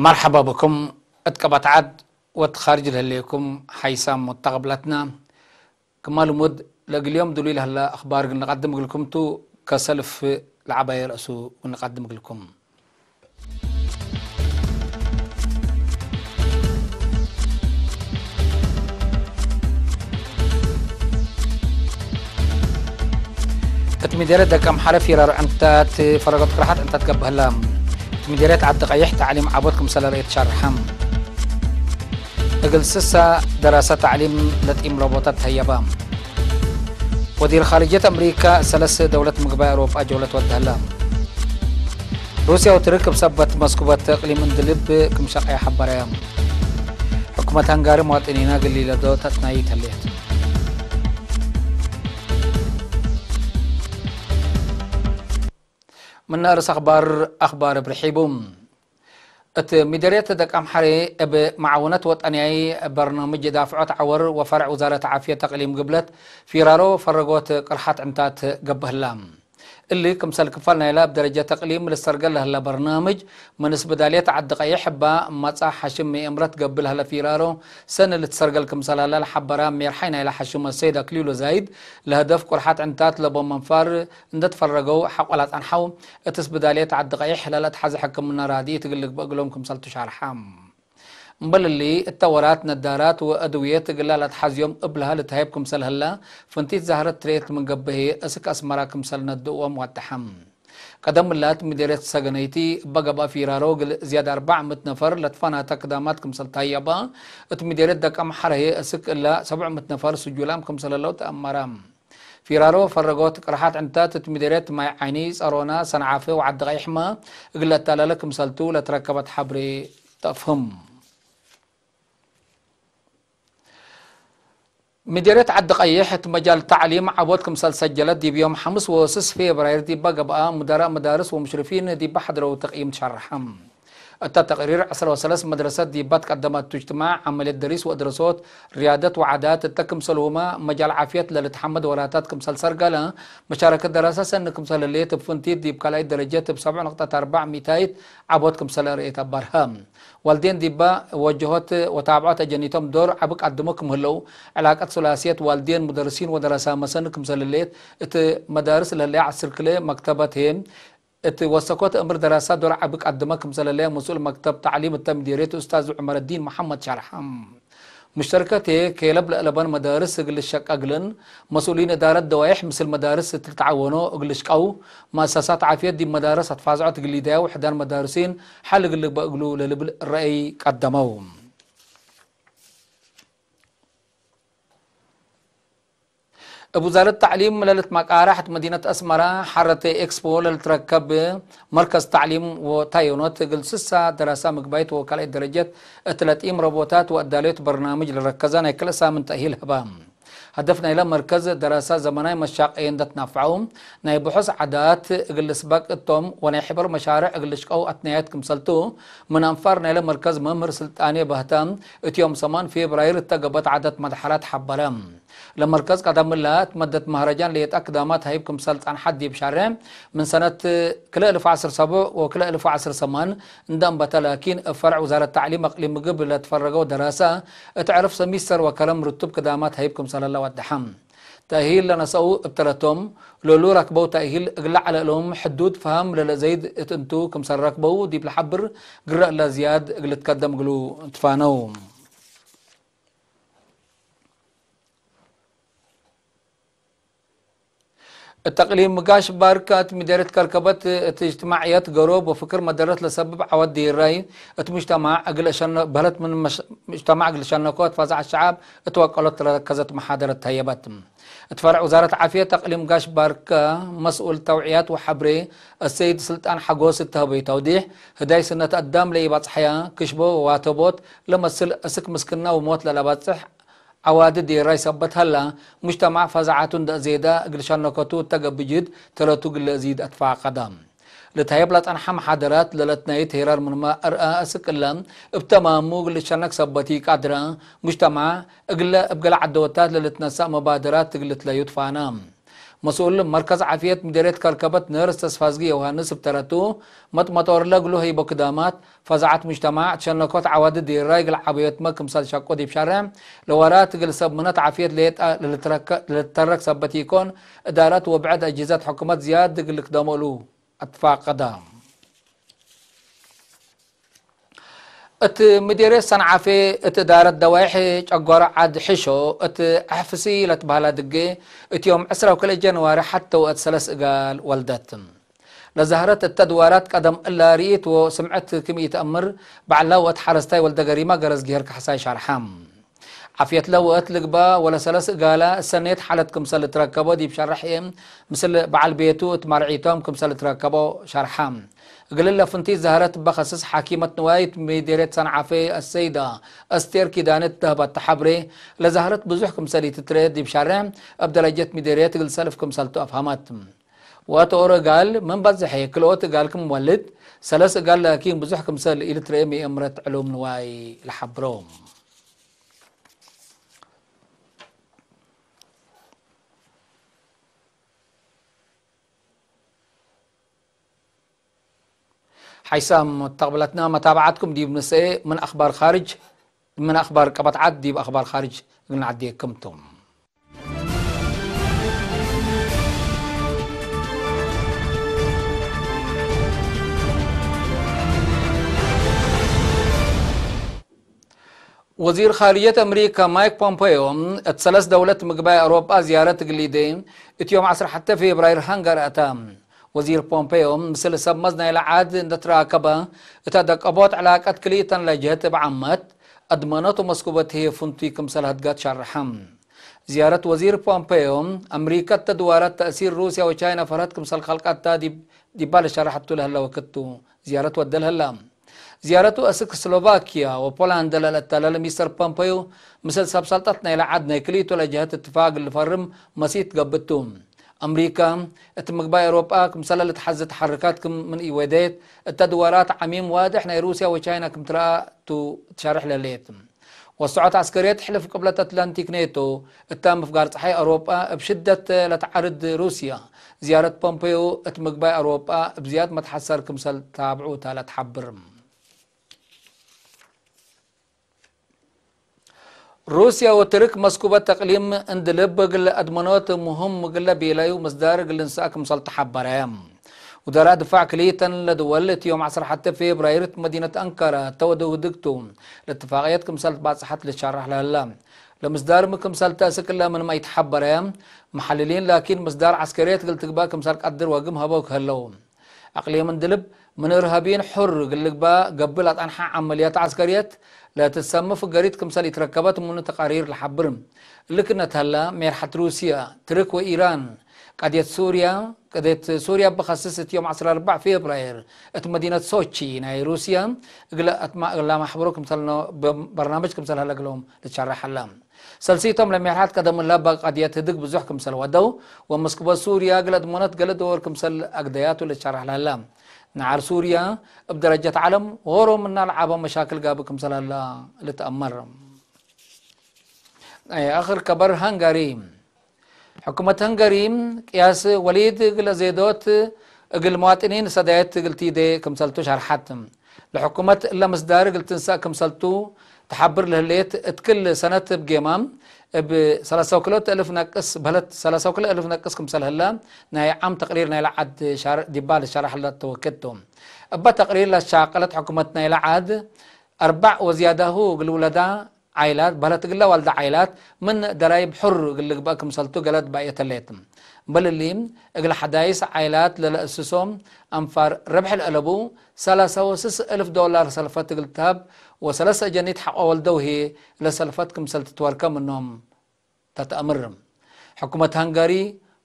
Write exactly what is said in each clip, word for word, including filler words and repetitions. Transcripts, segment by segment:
መርሐባ ብኩም እት ቀበት ዐድ ወእት ካርጅ ለህሌኩም ሓይሳም ሙተቀብላትና። ክማ ልሙድ ለእግል ዮም ድሉይ ለህለ አኽባር እግል ንቀድም እግልኩም ቱ፣ ከሰልፍ ለዐባየ ረእሱ እግል ንቀድም እግልኩም። እት ሚደርየት ደቀምሐረ ፊራሮ ዕንታት ፈረጎት ቅርሓት ዕንታት ገብእ ህላ። እት ሚደርየት ዐዲ ቀይሕ ተዕሊም ዐቦት ክምሰለ ርኤት ሸርሐ። እግል ስሳ ደራሰ ተዕሊም ለጢም ሮቦታት ተህየባ። ወዚር ኻርጅየት አምሪካ ሰለስ ደውለት ምግባይ አውሮጳ ጀውለት ወደ ህላ። ሩስያ ወትርክ እብ ሰበት መስኩበት እቅሊም እንድልብ ክም ሸቀየ ሐበረየ። ሕኩመት ሃንጋሪ መዋጥኒና እግል ሊለዶ ተጽናይት ህሌት። ምን አርስ አኽባር፣ አኽባር እብ ርሒቡ። እት ሚደርየት ደቀምሐሬ እብ መዓውነት ወጠንያይ በርናምጅ ዳፍዖት ዐወር ወፈርዕ ውዛረት ዓፍየት እቅሊም ግብለት ፊራሮ ፈረጎት ቅርሓት ዕንታት ገብእ ህላ። እሊ ክምሰል ክፋል ናይላ እብ ደረጀት እቅሊም ልሰርገል ለህለ በርናምጅ፣ ምን እስብዳልየት ዐዲ ቀይሕ እባ መጽአ ሐሽም ምእምረት ገብእ ለህለ ፊራሮ ሰኒ ልትሰርገል ክምሰል ሀላ ለሐበራ ሜርሓይ ናይላ ሐሽም አሰይድ አክሊሉ ዛይድ፣ ለህደፍ ቁርሓት ዕንታት ለቦም መንፋር እንዴ ትፈረገው ሐቆ ለአጸንሐው፣ እት እስብዳልየት ዐዲ ቀይሕ ለለአትሐዜ ሕክምና ራድኢት እግል ልግበእ እግሎም ክምሰል ቱ ሸርሐ። እምበል እሊ፣ እተ ወራት ነዳራት ወአድውየት እግላ ለአትሐዝዮም እብልሃ ልትሀይብ ክምሰል ህላ፣ ፍንቲት ዛህረት ትርኤት ምን ገብእ ህዬ፣ እስክ አስመራ ክምሰል ነድእዎም ወደሐ። ቀደም እላት ሚደርየት ሰገነይቲ እበ ገብአ ፊራሮ እግል ዝያድ አርበዕ ምእት ነፈር ለትፋናተ ክዳማት ክምሰል ተህየበ፣ እት ሚደርየት ደቀምሐረ ህዬ እስክ እለ ሰብዕ ምእት ነፈር ስጁላም ክምሰል ህለው ተአመረ። ፊራሮ ፈረጎት ቅርሓት ዕንታት እት ሚደርየት ማይ ዓይኒ፣ ጸሮና፣ ሰንዓፈ ወዐዲ ቀይሕመ እግል ለአታላለ ክምሰልቱ ለትረከበት ሐብሬ ተአፍህም። ሚደርየት ዐዲ ቀይሕ እት መጃል ተዕሊም ዐቦት ክምሰል ሰጀለት ዲብ ዮም ሐምስ ወስስ ፌብራይር ዲበ ገብአ፣ ሙደራእ መዳርስ ወሙሽሪፊን ዲበ ሐድረው ተቅይም ትሸርሐ። እተ ተቅሪር፣ ዕስረ ወሰለስ መድረሰት ዲባ ትቀደመት ቱ እጅትማዕ፣ ዐመልየት ደሪስ ወእድረሶት፣ ርያደት ወዓዳት እተ ክምሰልሁመ፣ መጃል ዓፍየት ለልትሐመድ ወራታት ክምሰል ሰርገለ፣ መሻረከት ደራሰ ሰኒ ክምሰል ህሌት እብ ፍንቲት ዲብ ካልኣይት ደረጀት እብ ሰብዕ ነቅጠት አርበዕ ሚታይት ዐቦት ክምሰል ርኤት አባርሀ። ዋልዴን ዲባ ወጀሆት ወታብዖት አጀኒቶም ዶር ዐቢ ቀድሞ ክም ህለው፣ ዕላቀት ሱላስየት ዋልዴን፣ ሙደርሲን ወደራሳመ ሰኒ ክምሰል ህሌት፣ እት መዳርስ ለህለየ ዐስር ክልኤ መክተበት ህዬ፣ እት ወሰኮት እምር ደራሳ ዶር ዐቢ ቀድመ ክምሰለለ መስኡል መክተብ ተዕሊም እተ ምዲርየት ኡስታዝ ዑመረዲን መሐመድ ሸርሐ። ሙሽተርከት ህዬ፣ ኬለብ ለአለበን መዳርስ እግል ልሸቀ እግልን፣ መስኡሊን እዳረት ደዋይሕ ምስል መዳርስ እት ልትዓወኖ እግል ልሽቀው፣ መአሰሳት ዓፍየት ዲብ መዳርስ አትፋዝዖት እግል ሊዳየው፣ ሕዳን መዳርሲን ሐል እግል ልግበእ እግሉ ለልብል ረአይ ቀደመው። እብ ውዛረት ተዕሊም ለልትመቃረሕ እት መዲነት አስመረ ሐረተ ኤክስፖ ለልትረከብ መርከዝ ተዕሊም ወታዮኖት እግል ስሳ ደራሳ ምግባይት ወካልአይት ደረጀት እት ለጢም ረቦታት ወአዳልዮት በርናምጅ ለረከዘ ናይ ክልኤ ሳምን ተእሂል ህበ። ሀደፍ ናይለ መርከዝ ደራሳ ዘመናይ መሻቀየ እንዴ ትናፍዐው፣ ናይ ብሑስ ዓዳት እግል ልስበቅ እቶም ወናይ ሕበር መሻርዕ እግል ልሽቀው አትንያየት ክምሰልቱ፣ ምን አንፋር ናይለ መርከዝ መምህር ስልጣኔ በህተ እት ዮም ሰማን ፌብራይር እተ ገብአት ዓዳት መድሐራት ሐበረ። ለመርከዝ ቀደም እለ እት መደት መህረጃን ሌጠ ክዳማት ሀይብ ክምሰል ጸንሐት ዲብ ሸሬ፣ ምን ሰነት ክልኤ እልፍ ወዐስር ሰቡዕ ወክልኤ እልፍ ወዐስር ሰማን እንዴ አንበተ ላኪን፣ እብ ፈርዕ ውዛረት ተዕሊም አቅሊም ምግብ ለትፈረገው ደራሰ እት ዕርፍ ሰሚስተር ወከረም ርቱብ ክዳማት ሀይብ ክምሰለ ለወደሐ። ተእሂል ለነሰአው እብ ተለቶም፣ ለሉ ረክበው ተእሂል እግለ ዐለ እሎም ሕዱድ ፈሀም ለለዘይድ እት እንቱ ክምሰል ረክበው ዲብ ለሐብር፣ ግረ እለ ዝያድ እግል ልትከደም እግሉ ትፋነው። እት እቅሊም ጋሽ ባርካ እት ምዴርየት ከርከበት እት እጅትማዕየት ገሮብ ወፍክር መደረት ለሰብብ ዐወት ዲራይ እት ሙጅተማዕ እግል እሸነ-፣ በህለት ምን መሽ-፣ ሙጅተማዕ እግል ሸነኮ እት ፈዛዕ ሸዓብ እት ወቀሎት ለረከዘት መሓደረት ተህየበት። እት ፈርዕ ውዛረት ዓፍየት እቅሊም ጋሽ ባርካ መስኡል ተውዕያት ወሐብሬ እሰይድ ስልጣን ሐጎስ እት ሀበዩ ተውዲሕ፣ ህዳይ ስነት አዳም ለኢባጽሐያ ክሽቦ ወዋተቦት ለመስል እስክ ምስክና ወሞት ለለባጽሕ ዐዋዲ ዴራይ ሰበት ሀላ፣ ሙጅተማዕ ፈዛዓቱ እንዴ ዜዳ እግል ሸነከቱ እተ ገብእ ጅህድ ተለቱ እግል ለእዚድ አትፋቀደ። ለተሀየብ ለጸንሐ መሓደራት ለለትናይት ሄራር ምንመ አርአ፣ አስክ እለ እብ ተማሙ እግል ልሸነክ ሰበት ኢቃድረ፣ ሙጅተማዕ እግለ እብ ገሌ ዐዶታት ለልትነሰእ መባደራት እግል ልትለዩ ትፋነ። መስኡል መርከዝ ዓፍየት ምዴርየት ከርከበት ነርስ ተስፋዝጊ ዮሃንስ እብ ተረቱ፣ መጥ መጦርለ እግሉ ህይቦ ክዳማት፣ ፈዛዐት ሙጅተማዕ፣ ተሸነኮት ዐዋዲ ዲራይ እግል ዓብዮትመ ክምሰል ሸቁ ዲብ ሸሬዕ፣ ለወራት እግል ሰብ ምነት ዓፍየት ሌጠ ለልትረከ-፣ ለልትተረክ ሰበት ኢኮን፣ እዳረት ወብዕድ አጅህዘት ሕኩመት ዝያድ እግል ልክደሞ እሉ። አትፋቀደ። እት ምዴርየት ሰንዓፌ እት እዳረት ደዋይሕ ጨጎሮ ዐድ ሕሾ እት አሕፍሲ ለትበህላ ድጌ እት ዮም ዕስራ ወክልኤ ጀንዋሪ ሐቴ ወእት ሰለስ እጋል ወልደት። ለዛህረት እተ ድዋራት ቀደም እላ ርኢት ወስምዕት ክም ኢተአምር በዐላ ወእት ሐረስታይ ወልደገሪማ ገረዝጊሄር ካሕሳይ ሸርሐ። ዓፍየትለ ወእት ልግበእ ወለሰለስ እጋለ እሰኔት ሓለት ክምሰል ልትረከቦ ዲብ ሸርሕ ምስል በዓል ቤቱ እት መርዒቶም ክምሰል ልትረከቦ ሸርሐ። እግልለ ፍንቲት ዛህረት እበ ከስስ ሓኪመት ንዋይት ምዴርየት ሰንዓፌ አሰይዳ አስቴር ኪዳነ ትደህበት ተሐብሬ፣ ለዛህረት ብዙሕ ክምሰል ኢትትረኤ ዲብ ሸርሕ እብ ደረጀት ምዴርየት እግል ሰልፍ ክምሰልቱ አፍሀመት። ወእት ኦሮ እጋል ምን በዝሐ ክልኦት እጋል ክም ወልድ፣ ሰለስ እጋል ላኪን ብዙሕ ክምሰል ኢልትረኤ ሚ እምረት ዕሉም ንዋይ ለሐብሮ። ሓይሳም ተቅብለትና መታብዓትኩም ዲብ ንስኤ ምን አኽባር ኻርጅ፣ ምን አኽባር ቀበት ዐድ ዲብ አኽባር ኻርጅ እግል ነዐዴክም ቶም። ወዚር ኻርጀት አምሪከ ማይክ ፖምፔዮ እት ሰለስ ደውለት ምግባይ አውሮጳ ዝያረት እግል ሊዴ እት ዮም ዐስር ሐቴ ፌብራይር ሃንጋሪ አተ። ወዚር ፖምፔዮ ምስል ሰብ መዝ ናይለ ዐድ እንደ ትራከበ፣ እተ ደቀቦት ዕላቀት ክልኢተን ለጀህት እብ ዓመት፣ አድመኖት ወመስኩበት ህዬ ፍንቱይ ክምሰል ሀድጋት ሸርሐ። ዝያረት ወዚር ፖምፔዮ፣ አምሪከ እተ ድዋራት ተእሲር ሩስያ ወቻይና ፈርሀት ክምሰል ከልቀት ዲብ፣ ዲባ ለሸርሐቱ ለህለ ወክድ ቱ ዝያረት ወደ ለህላ። ዝያረቱ አስክ ስሎቫኪያ ወፖላንድ ለልአተለለ ሚስተር ፖምፔዮ፣ ምስል ሰብ ሰልጠት ናይለ ዐድ ናይ ክልኢቱ ለጀሀት እትፋቅ ልፈርም መሲት ገብእ ቱ። አምሪካ፣ እት ምግባይ አውሮጳ ክምሰለ ልትሐዜ ተሐርካት ክም ምን ኢወዴት፣ እተ ድዋራት ዐሚም ዋድሕ ናይ ሩስያ ወቻይና ክም ትረአ ቱ ትሸርሕ ለሌት። ወሰዖት ዐስከርየት ሕልፍ ቅብለት አትላንቲክ ኔቶ፣ እታ ምፍጋር ጸሓይ አውሮጳ እብ ሽደት ለተዓርድ ሩስያ፣ ዝያረት ፖምፔዮ እት ምግባይ አውሮጳ እብ ዝያድ መትሐሰር ክምሰል ታብዑ ተ ለትሐብር። ሩስያ ወትርክ መስኩበት ተቅሊም እንድልብ እግል አድመኖት ሙህም እግለ ቤላዩ ምስዳር እግል ልንሰአ ክምሰል ተሐበረ። ውደራእ ድፋዕ ክልኢተን ለድወል እት ዮም ዐስር ሐቴ ፌብራይር እት መዲነት አንካራ ተወደው ህድግቱ ለእትፋቅየት ክምሰል ትባጽሐት ልትሸረሕ ለህለ። ለምስዳር ሚ ክምሰል ተአስክ እለ ምንመ ኢተሐበረ፣ መሐልሊን ላኪን ምስዳር ዐስከርየት እግል ትግበእ ክምሰል ቀድር ወግም ሀበው ከህለው። አቅሊም እንድልብ ምን እርሃብይን ሑር እግል ልግበእ ገብእ ለአጠንሐ ዐመልያት ዐስከርየት ለትትሰሚ ፍገሪት ክምሰል ኢትረከበት ምኑ ተቃሪር ለሐብር። እሊ ክእነ ተሀላ፣ ሜርሐት ሩስያ፣ ትርክ ወኢራን፣ ቀድየት ሱርያ፣ ቀድየት ሱርያ እብ ከስስ እት ዮም ዐስር ወአርበዕ ፌብራይር እት መዲነት ሶቺ ናይ ሩስያ እግለ አትማ-፣ ለማሕበሮ ክምሰል ነ-፣ በ-፣ በርናምጅ ክምሰል ሀለ እግሎም ልትሸረሕ ሀላ። ሰልሲቶም ለሜርሐት ቀደም እለ እበ ቀድየት ህድግ ብዙሕ ክምሰል ወደው፣ ወመስክቦ ሱርያ እግል አድመኖት ገሌ ዶር ክምሰል አግደያቱ ልትሸረሕ ለህለ። ነዓር ሱርያ እብ ደረጀት ዐለም ዎሮ ምና ለዓበ መሻክል ጋብእ ክምሰል ሀለ ልትአመር። ናይ አክር ከበር ሃንጋሪ። ሕኩመት ሃንጋሪ ቅያስ ወሊድ እግለ ዜዶት እግል መዋጥኒን ሰዳየት እግል ቲዴ ክምሰልቱ ሸርሐት። ለሕኩመት እለ ምስዳር እግል ትንሰእ ክምሰልቱ ተሐብር ለህሌት፣ እት ክል ሰነት እብ ጌማም እብ ሰላሳ ወክልኦት እልፍ ነቅስ በህለት፣ ሰላሳ ወክልኦት እልፍ ነቅስ ክምሰል ህለ ናይ ዓም ተቅሪር ናይለ ዐድ ሻር-፣ ዲባ ልትሸረሕ ለተወክድ ቱ። እበ ተቅሪር ለትሻቀለት ሕኩመት ናይለ ዐድ፣ አርበዕ ወዝያዳሁ እግል ውለዳ ዓይላት በህለት እግለ ዋልደ ዓይላት ምን ደራይብ ሑር እግል ልግበእ ክምሰልቱ ገለድ ባእየት ህሌት። እምበል እሊ፣ እግል ሐዳይስ ዓይላት ለለአስሶ አንፋር ረብሕ ለአለቡ ሰላሳ ወስስ እልፍ ዶላር ሰልፈት እግል ተሀብ ወሰለሰ አጀኒት ሐቆ ወልደው ህዬ ለሰልፈት ክምሰል ትትወርከ ምኖም። ተትአምር። ሕኩመት ሃንጋሪ፣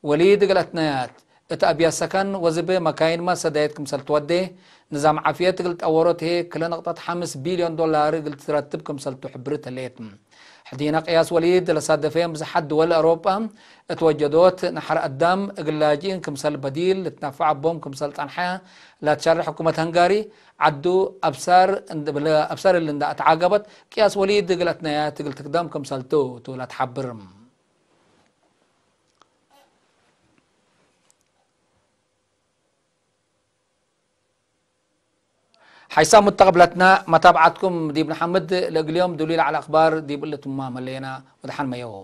ወሊድ እግል አትናያት፣ እት አብያት ሰከን ወዝቤ መካይንመ ሰዳየት ክምሰል ትወዴ፣ ንዛም ዓፍየት እግል ጠወሮት ህዬ፣ ክለ ነቅጠት ሐምስ ቢልዮን ዶላር እግል ትረትብ ክምሰልቱ ሕብርት ህሌት። ሕዲነ ቅያስ ወሊድ ለሳደፈየን ብዝሓት ድወል አውሮጳ እት ወጀዶት ነሐር አዳም እግል ላጅኢን ክምሰል በዲል ልትነፈዕ እቦም ክምሰል ጸንሐ ለትሸርሕ ሕኩመት ሃንጋሪ፣ ዐዱ አብሳር እንድ-፣ ብለ አብሳር እሊ እንደ አትዓገበት፣ ቅያስ ወሊድ እግል አትናያት እግል ትክደም ክምሰልቱ ቱ ለትሐብር። ሓይሳም ሙተቀብለትና መታብዓትኩም ዲብ ነሐምድ፣ ለእግል ዮም ዱሉይ ለዐለ አክባር ዲብ እሊ ትማም ህሌና። ወደሐን መየው።